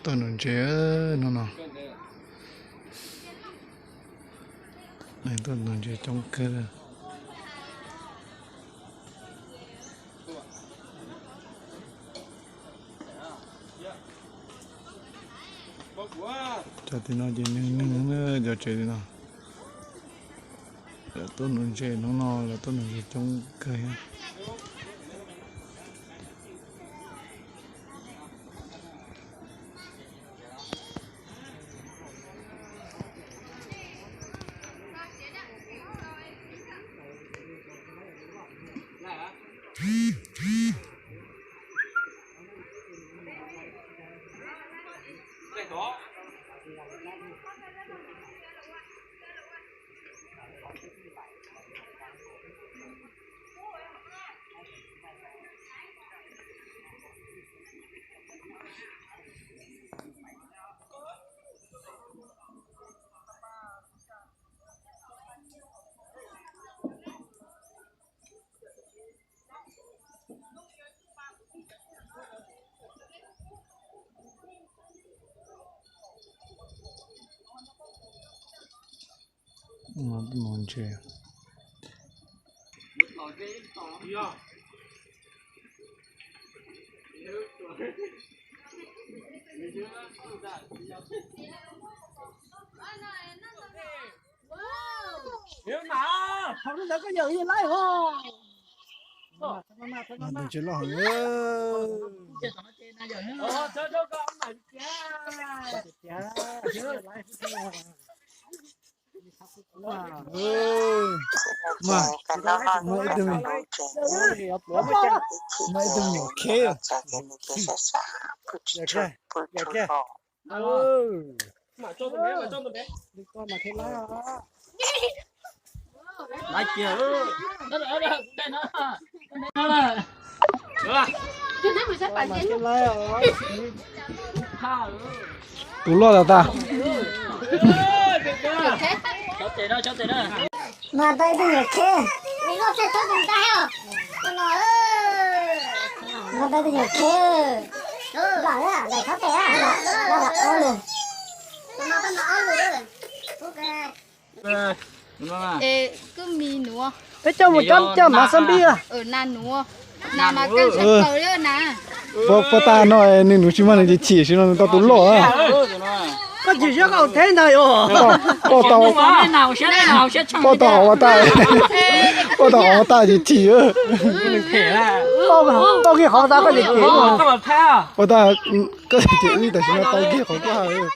Tuaj nuv ntses hnub no. Tuaj nuv ntses coob kawg. Cov tim no ces neeg neeg cov tsev tim no. Lawv tuaj nuv ntses hnub no, lawv tuaj nuv ntses coob kawg thiab. Mus ntses. Ntses loj heev. Mas, mas ib tug, mas ib tug me nyuam khib. Tus loj tas tas. Mas tau ib tug nyuam khib. Mas tau ib tug nyuam khib. Lawm, lawm thov tes, lawm ob lwm. Es kuj mis nuav. Peb coj mus coj coj mav xab npib. Nas nuav, nas mas kaj sab plaws na. Pab tag no nws nuv tsis mag nws ces chim, sim no nws tau tus loj. Koj chim siab koj theb ntag yom. Koj tau, koj tau hov tas, koj tau hov tas ces chim. Koj kiag hov tas koj ces chim. Hov tas koj ces chim, tam sim no tau kiag qhov koj hais.